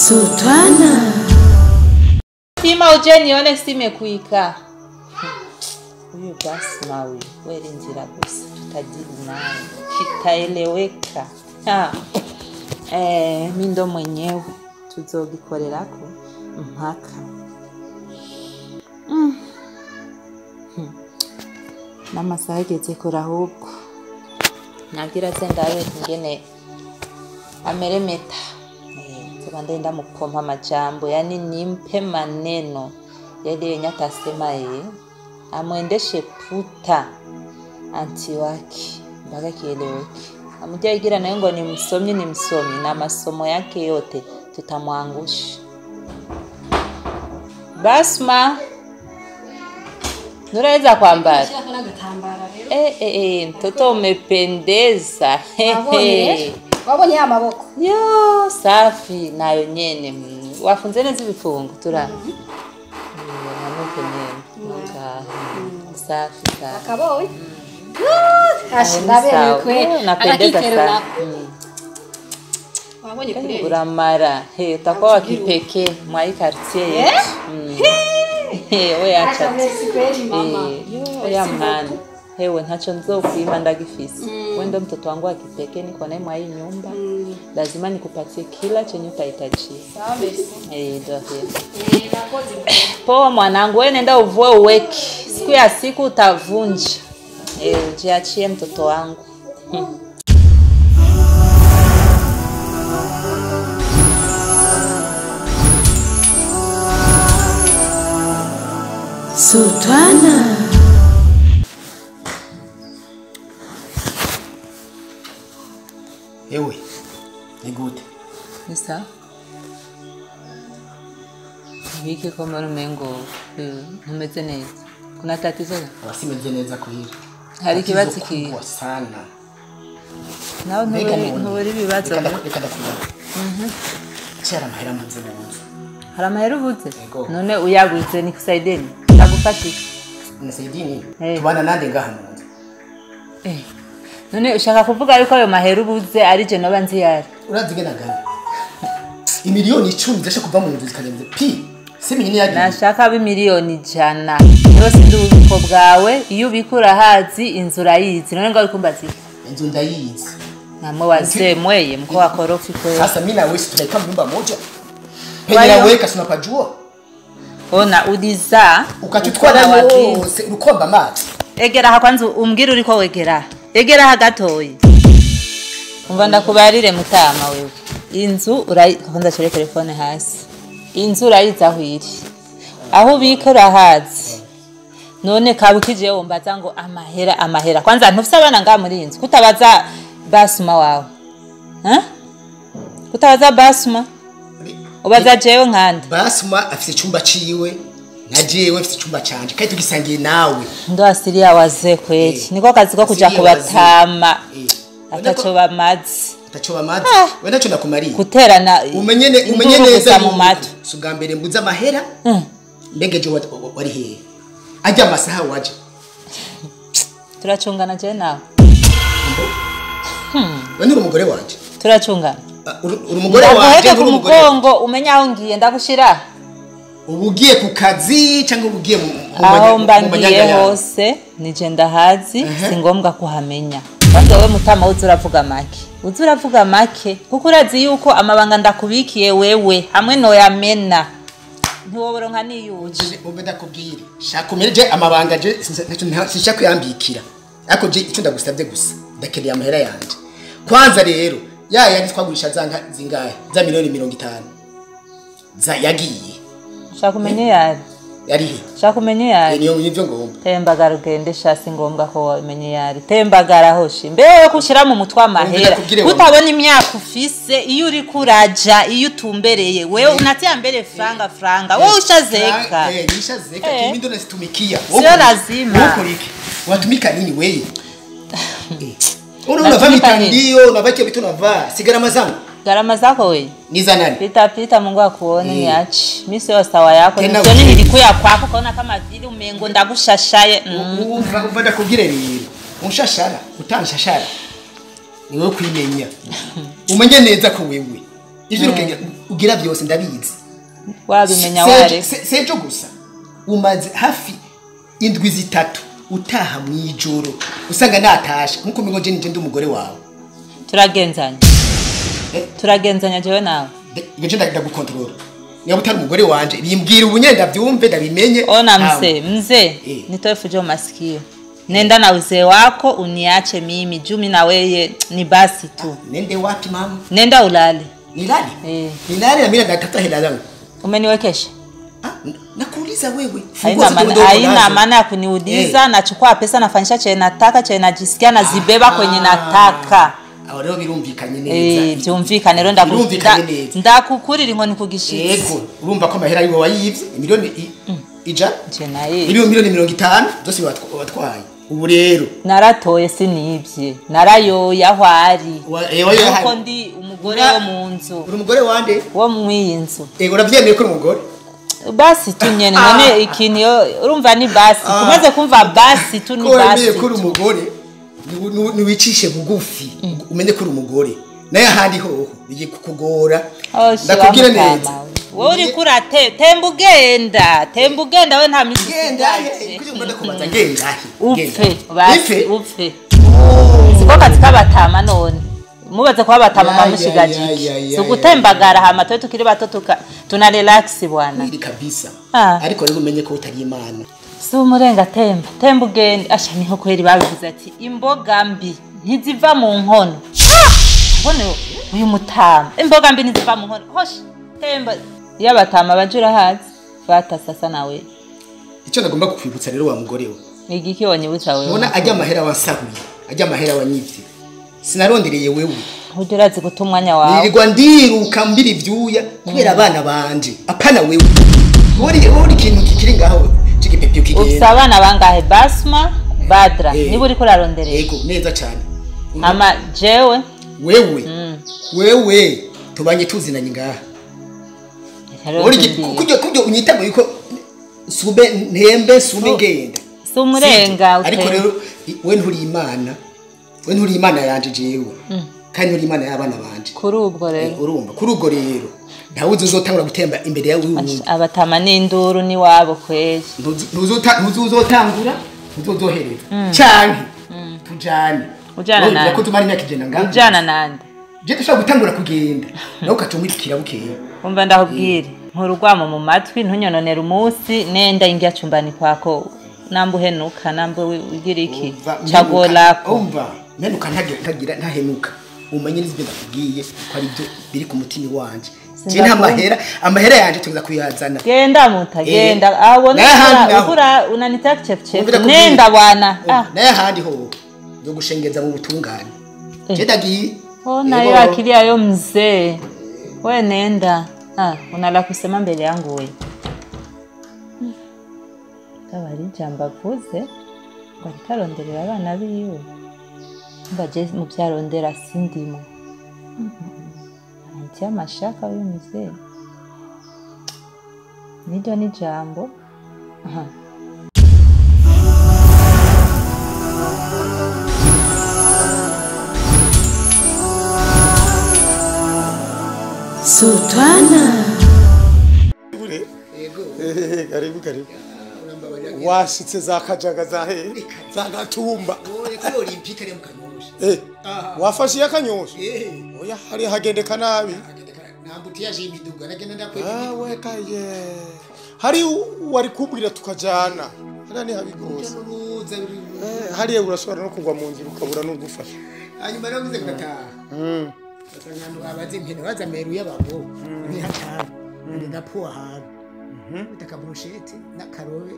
Sultana. Pima uje nione simekuika. Huyu Basma huyu, wewe nzira gusa tutajili naye. Kitaeleweka. Mi ndo mwenyewe tuzogikorerako mpaka. N'amasaha ageze kure ahubwo. Nabwira se ndabe ingene ameremeta. Nzoba ndenda mupompa amajambo, yani nimpe maneno yale yenye atasema yeye. Amwendeshe puta anti wake mpaka kieleweke. Amujaigira naye ngo ni msomi, ni msomi na masomo yake yote tutamwangusha. Basma, nuraweza kwambara? Mtoto umependeza. Wabonye amaboko. Yo, safi nayo nyene. Wafunze neza ibifungo tura. Safi safi. Akaboye. Napendeza sana. Wabonye kure. Uramara. He, utakuwa wa kipekee mwa hii quartier yetu. We acha. Yo, ya man. Hewe ntacho nzokwima ndagifisi. Wewe ndo mtoto wangu wa kipekee, niko naye mwa hii nyumba. Lazima nikupatie kila chenye utahitaji. Sawa merci. Ndio hiyo. Poa mwanangu, wewe nenda uvue uweke. Siku ya siku utavunja. Ujiachie mtoto wangu. Sultana. Ewe, ni gute? Ni sawa. Wiki kama umengo ntumeze neza. Kuna tatizo gani? Wasimeze neza kuhira. Hari ikibazo kubwa sana. Nawe ntuburi ibibazo. Reka ndakubwira. Cyara amahera mbuze mu nzu. Hari amahera ubuze? None uyabuze nikusaideni? Ndagufasha iki? Unisaidini? Tubana nande ngaha mu nzu. None ushaka kuvuga yuko ayo mahera ubuze ari je noba nzi yari? Urazi ngena gana. Imiliyoni 10 zasha kuva mu nzu zikagenze pi. Simenye yagiye. Nashaka bi miliyoni 100. Yose ndi ubiko bwawe iyo ubikura hazi inzu urayizi. None ngo uri kumbaza iki? Inzu ndayizi. Namwe wazemweye mko wakorofi kwe. Sasa mimi na wewe tunaika nyumba moja. Penye naweka tunapajua. Ona udiza ukachutwara wose urukomba amazi. Egera ha kwanza umbwire uriko wegera. Egera ha gatoyi. Umva ndakubarire mutama wewe. Inzu urayi kwanza chere telefone hasi. Inzu urayiza aho iri. Aho ubika hazi. None kabukije wombaza ngo amahera amahera. Kwanza ntufise abana nga muri inzu. Kutabaza Basma wawe. Kutabaza Basma. Ubaza jewe nkande. Basma afise icyumba ciwe na jewe afise icyumba canje. Kandi tugisangiye nawe. Ndo asilia wazee kweli. Niko kazi ko kuja kubatama. Atacho bamazi. Atacho bamazi. We nacho nakumariye. Kuterana umenye neza mu matu. Sugambere mbuza amahera. Mbege jo wari hehe? Ajya amasaha waje. Turacungana je nawe. We ni umugore wanje. Turacungana. Uri umugore wanje uri umugore. Mugongo umenya aho ngiye ndagushira. Ubugiye ku kazi cyangwa ubugiye mu aho mbangiye hose nije ndahazi si ngombwa kuhamenya. Kwanza wewe mutama uzuravuga make. Uzuravuga make kuko urazi yuko amabanga ndakubikiye wewe hamwe no yamena. Ntiwoboronka niyuje. Umbe ndakubwire. Shaka umeje amabanga je sinshaka kuyambikira. Ariko je icyo ndagusabye gusa ndakeneye amahera yanje. Kwanza rero ya yandi twagurisha zanka zingahe za miliyoni 50 za yagiye. Shaka umenye yari. Yari he? Shaka umenye yari. Niyo nivyo ngomba. Tembagara ugende shasi ngombwa ko umenye yari. Tembagara hoshi. Mbe kushira mu mutwe amahera. Kutabona imyaka ufise iyo uri kuraja iyo utumbereye wewe unatia mbere franga franga. Wewe ushazeka. Nishazeka kimi ndo nasitumikia. Sio lazima. Uko iki? Watumika nini wewe? Unavaa mitandio, unavaa kile vitu unavaa. Si gharama zangu. Gharama zako wewe? Ni za nani? Pita pita Mungu akuone niache. Mimi sio sawa yako. Nisione nilikuya kwako kaona kama vile umengo ndagushashaye. Umva ndakubwire rero. Unshashara, utanshashara. Ni wewe kwimenya. Umenye neza ko wewe. Ivyo ugira byose ndabizi. Wabimenya ware. Sejo gusa umaze hafi indwi zitatu utaha mwijoro usanga natasha nkuko mingo je nje ndi umugore wawe. Turagenzanya. Turagenzanya jewe nawe. Nje ndagukontrola. Niba utari umugore wanje bimbwira ubunyenda byumve ndabimenye. Ona mzee, mzee nitoe fujo masikio. Nenda na uzee wako uniache mimi jumi na weye ni basi tu. Nende wapi mama? Nenda ulale. Nilale? Nilale na mimi ndatafuta hela zangu. Umeniwekesha? Nakuuliza wewe. Haina maana ya kuniuliza. Nachukua pesa nafanyisha chenye nataka, chenye najisikia nazibeba kwenye nataka. Aho rero birumvikanye neza. Byumvikane rero ndakukurira inkoni kugishitsi. Yego, urumva ko amahera yiwe wayivye miliyoni ija? Je naye. Miliyoni 50 zose watwaye. Ubu rero naratoye sinibye. Narayoye aho ari. Kuko ndi umugore wo mu nzu. Uri umugore wande? Wo mwiyi nzu. Uravyemeye ko uri umugore? Basi tu nyene none ikintu urumva ni basi. Kumaze kumva basi tu ni basi. Ko uri umugore niwicishe bugufi umenye ko uri umugore. Naye ahandi hoho bigiye kukugora. Ndakubwira neza. Wowe uri kurate temba ugenda, temba ugenda we nta misi. Genda he kuko ngomba kubaza genda he. Upfe basi upfe. Siko katika batama none. Mubaze kwa batama bamushigajiki. Sugutembagara hama twe tukiri bato tuna relax bwana. Iri kabisa. Ariko rero umenye ko utari Imana. Si umurenga temba, temba ugenda. Asha niho kweri babivuze ati imboga mbi ntiziva mu nkono. Mbone uyu mutama imboga mbi ntiziva mu nkono. Hoshi temba yabatama bajura hazi fata sasa nawe. Icyo nagomba kukwibutsa rero wa mugore we. Igiki wanyibutsa wewe? Ubona ajya amahera wansahuye, ajya amahera wanyivye. Sinarondereye wewe. Ujurazi guta umwanya wawe. Nirirwa ndiruka mbiri ivyuya kubera abana banje. Apana wewe. Uri ikintu kikiri ngaho cigipepyo kigenda. Ufise abana bangahe? Basma, Badra. Niba uriko urarondereye. Yego neza cyane. Ama jewe wewe. Wewe tubanye tuzinanye ngaha. Uri kujyo unyitago yuko sube ntembe sube ngenda. Sumurenga utende. Ariko rero we nturi Imana. We nturi Imana yanje jewe. Kandi nturi Imana y'abana banje. Kuri ubwo rero. Urumva kuri ubwo rero. Ntawuzi uzotangura gutemba imbere yawe wundi. Abatama n'induru ni wabo kwezi. Ntuzuzotangura, ntuzozohereza. Canke tujane. Ujana nande. Ko tumara imyaka igenda ngaha. Ujana nande. Je dushobora gutangura kugenda. Nawe ukacumwirikira bukeye. Umva ndakubwire. Nkurugwamo mu matwi ntunyononera umunsi nenda ingia chumbani kwako. Nambuhenuka nambu ugira iki chagolako. Umva menuka ntagira ntahenuka. Umenye n'ibyo ndakubwiye ko ari byo biri ku mutima wanje. Je nta mahera, amahera yanje tuza kuyazana. Genda muta genda. Abona ukura unanitaka chef. Nenda bwana. Naye ahandi ho nzo gushengeza mu butungane. Je ndagiye. Ona yo akili yayo mzee. We nenda. Unala kusema mbele yangu we. Kabari jamba avuze ngo ariko aronderera abana biwe. Mbaje mu byarondera sindimo. Anti amashaka uyu mzee. Niryo ni jambo. Aha. Sultana. Yego. Karibu karibu. Washitse za kajaga za he za gatumba. Oye kuri Olympique ari mu Kanyosha. Wafashe ya Kanyosha. Oya hari hagendeka nabi. Nambutiyaje imiduga nagenda ndakwega. Ah we kaye. Hari wari kubwira tukajana. Hariya ni habi gose. Hariya urashobora no kugwa mu nzira ukabura n'ugufasha. Hanyuma rero ngize ngataha. Basanga ndo abazi impene baza meru y'ababo. Ni hatari. Ndapfuwa ahantu. Utaka brochette na karobe.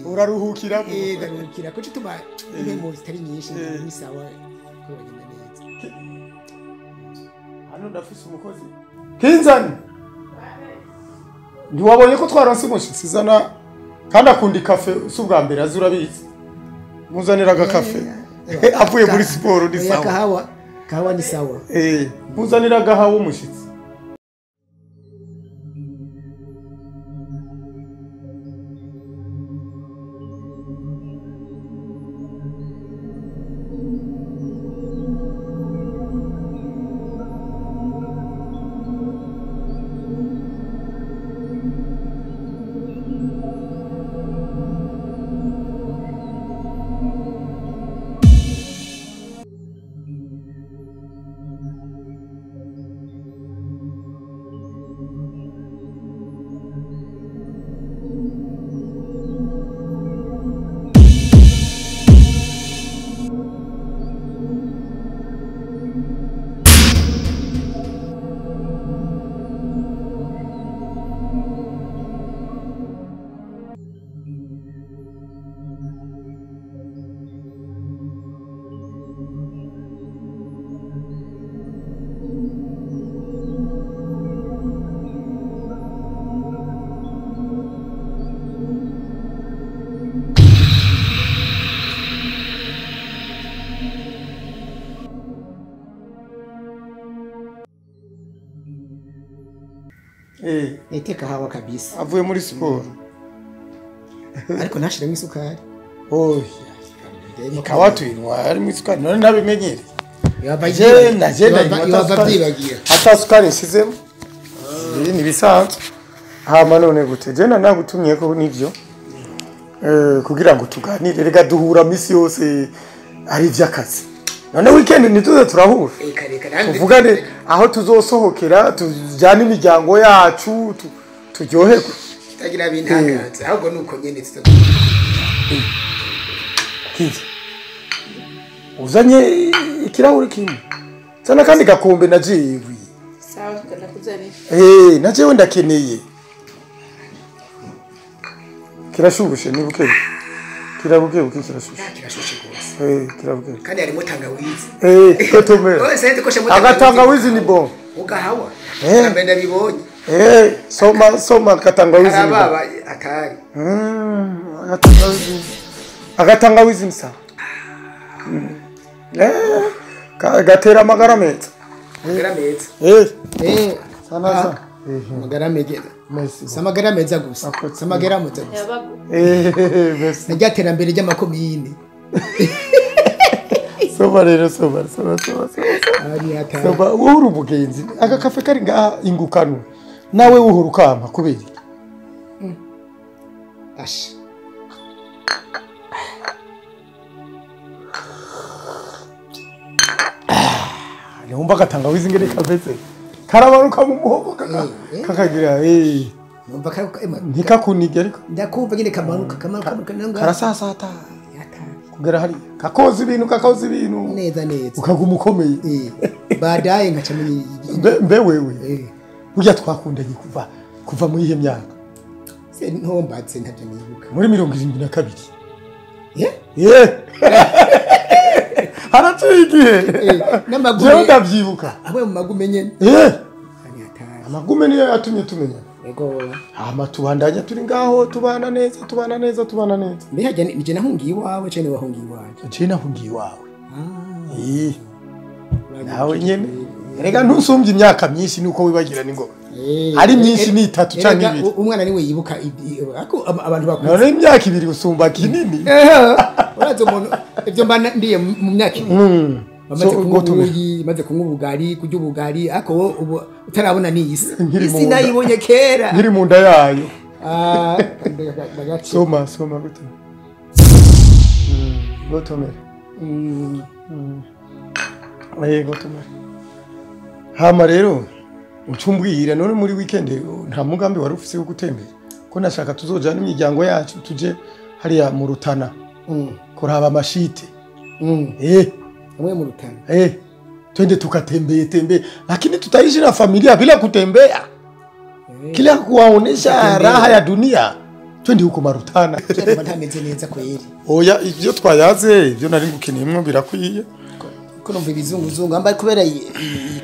Uraruhukira. Ndaruhukira kuko tuma impemo zitari nyinshi ni sawa ko bagenda neza. Hano ndafise umukozi. Kinzani. Ntiwabonye ko twaronse umushitsi zana kandi akunda ikafe si ubwa mbere azi urabizi. Muzanira agakafe. Avuye muri siporo ni sawa. Kahawa. Kahawa ni sawa. Muzanira agahawa umushitsi. Niteka hawa kabisa. Avuye muri siporo. Ariko ntashiremo isukari. Oya. Ikawa tuyinywa harimo isukari none nabimenyereye. Ata sukari nsizemo. Ibi ni bisanzwe. Hama none gute? Je nagutumye ko nivyo. Kugira ngo tuganire rega duhura misi yose ari ivy'akazi. None weekend nituze turahura. Tuvugane aho tuzosohokera tujyane imiryango yacu turyoherwe. Tagira bintangaza ahubwo nuko nyene tuza. Kiza. Uzanye ikirahuri kimwe. Sana kandi gakombe najiwe. Sawa ndakuzanira. Najewe ndakeneye. Kirashubushe ni buke. Kirabuke kirashushe. Kirashushe gose. Kirabuke. Kandi harimo tangawizi. Kotomera. Agatangawizi ni bon. Ugahawa. Nambe ndabibonye. Soma katangawizi ni bon. Arababa atari. Agatangawizi. Agatangawizi ni sawa. Gatera amagara meza. Amagara meza. Sana. Amagara meza. Samagara meza gusa. Samagara meza gusa. Merci. Najya terambere ry'amakomine. Soma rero soma. Soma uhuru umugenzi. Aka kafe kari ngaha ingukano. Nawe uhuru ukampa kubera iki? Asha. Numva gatangawizi ngere kaveze. Karabaruka mu muhogo kakagira Numva ntikakunige ariko ndakumva nyine kamanuka karasasata kugera hari kakoza ibintu neza neza ukaguma ukomeye badaye nkaca mbe wewe burya twakundanye kuva muri ihe myaka se ntombatse ntabyo nibuka muri 72 haraciye igihe n'amagume ndavyibuka amwe mu magume nyene amagume niyo yatumye tumenya. Yego. Hama tubandanya turi ngaho tubana neza. Mbe hajya nije nahungiye iwawe cyane wahungiye iwaje? Je nahungiye iwawe. Nawe nyene. Erega ntusumbye imyaka myinshi nuko wibagira ningoga. Ari myinshi ni 3 canke 2. Umwana niwe yibuka ako abantu bakuze. None imyaka 2 usumba kinini. Urazo umuntu ivyo mba ndiye mu myaka 2. Bamaze kunywa ubuyi, maze kunywa ubugari, kurya ubugari, ako ubu utarabona ni isi. Isi nayibonye kera. Nkiri mu nda yayo. Soma gute. Gotomera. Gotomera. Hama rero ucumbwira none muri weekend nta mugambi wari ufise wo gutembera. Ko nashaka tuzojana imiryango yacu tuje hariya mu Rutana. Kuraba amashite. Amwe mu Rutana. Twende tukatembee tembee, lakini tutaishi na familia bila kutembea. Kila kuwaonesha raha ya dunia. Twende huko Marutana. Ntameze neza kweli. Oya ivyo twayaze ivyo nari ngukeneyemwo birakwiye. Ko numva ibizunguzungu amba kubera iyi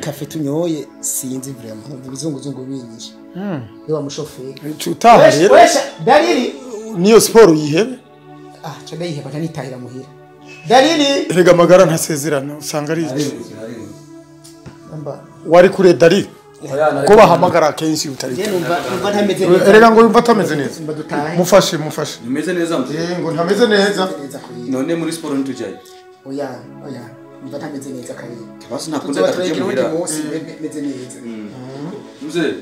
kafe tunyoye sinzi vraiment numva ibizunguzungu binyishe. Yo wa mushoferi. Tutaha rero. Dalili niyo siporo yihebe. Cha ndayiheba ntanitahira muhira. Dalili rega magara ntasezerana usanga ari iki. Wari kure Dalili. Ko bahamagara kenshi utari. Numva ntameze neza. Erega ngo yumva atameze neza. Mufashe. Nimeze neza mzee. Ngo ntameze neza. None muri siporo ntitujaye. Oya. Numva ntameze neza kare. Basi nakunda tujye muhira. Meze neza. Mzee.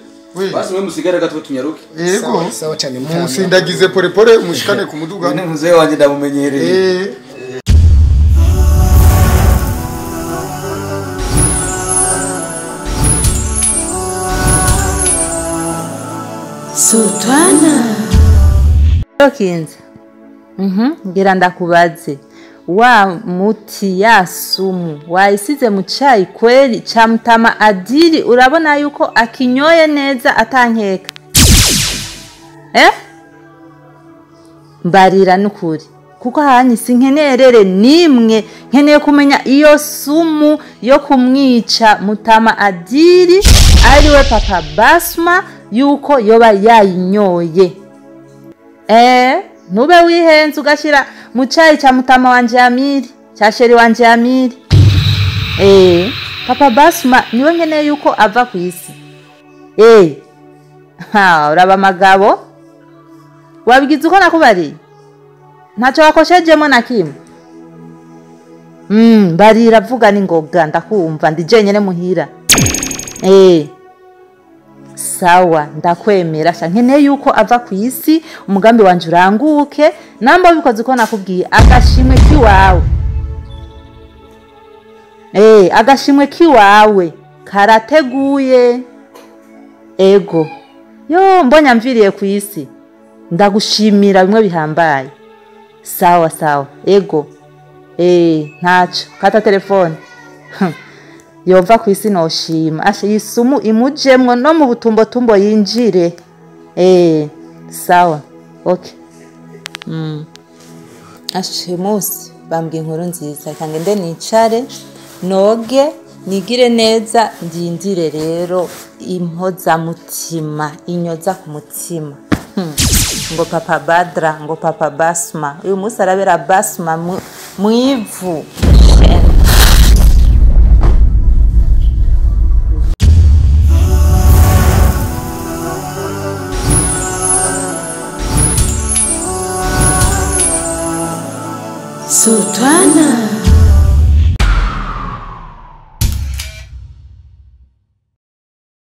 Basi wewe musigare gato tunyaruke. Yego. Sawa cyane musindagize pole pole mushikane ku muduga. None mzee wanje ndamumenyereye. Sultana. Kinza. Ngira ndakubaze. Wa muti ya sumu waisize mu chai kweli cha mtama adili urabona yuko akinyoye neza atankeka. Mbarira nukuri. Kuko hanyi sinkenerere nimwe nkeneye kumenya iyo sumu yo kumwica mutama adili ariwe papa Basma yuko yoba yayinyoye. Nube wihenze ugashira mu chai cha mutama wanje Amiri, cha sheri wanje Amiri. Papa Basma niwe nkeneye yuko ava ku isi. Ha, uraba amagabo wabigize uko nakubariye, ntacyo wakoshejemo na kimwe. Barira vuga n'ingoga ndakumva ndi jenyene muhira. Sawa ndakwemera sha, nkeneye yuko ava ku isi umugambi wanje uranguke, namba wabikoze uko nakubwiye agashimwe kiwawe. Agashimwe kiwawe karateguye. Ego yo mbonya mviriye ku isi ndagushimira bimwe bihambaye. Sawa sawa ego. Ntaco kata telefone. Yova ku isi noshima ashe yisumu imujemwo no mu butumbo tumbo yinjire. Sawa okay. Ashe musi bambwiye inkuru nziza, kange nde nicare noge nigire neza ndindire rero impozamutima inyoza ku mutima. Ngo papa Badra, ngo papa Basma, uyu musi arabera Basma mwivu. Sultana.